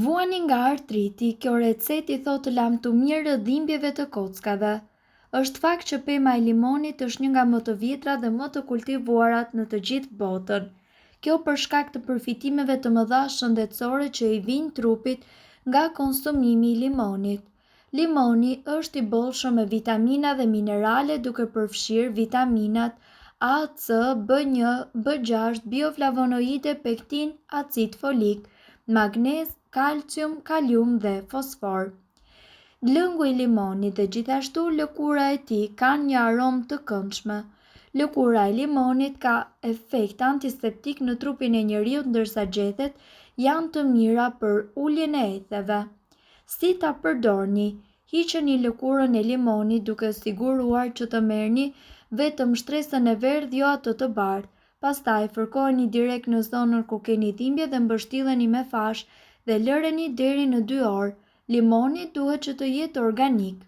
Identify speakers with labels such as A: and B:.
A: Vuani nga artriti, kjo recetë i thotë lamtumirë dhimbjeve të kockave. Është fakt që pema e limonit është një nga më të vjetrat dhe më të kultivuarat në të gjithë botën. Kjo për shkak të përfitimeve të mëdha shëndetësore që i vijnë trupit nga konsumimi i limonit. Limoni është i bollshëm me vitamina dhe minerale duke përfshirë vitaminat A, C, B1, B6, bioflavonoide, pektinë, acid folik, magnez, kalcium, kalium dhe fosfor. Lëngu i limonit dhe gjithashtu lëkura e tij kanë një aromë të këndshme. Lëkura e limonit ka efekt antiseptik në trupin e njeriut ndërsa gjethet janë të mira për uljen e etheve. Si ta përdorni? Hiqeni lëkurën e limonit duke siguruar që të merrni vetëm shtresën e verdhë jo atë të bardhë. Pastaj fërkojeni direkt në zonën ku keni dhimbje dhe mbështilleni me fashë dhe lëreni deri në 2 orë. Limoni duhet që të jetë organik.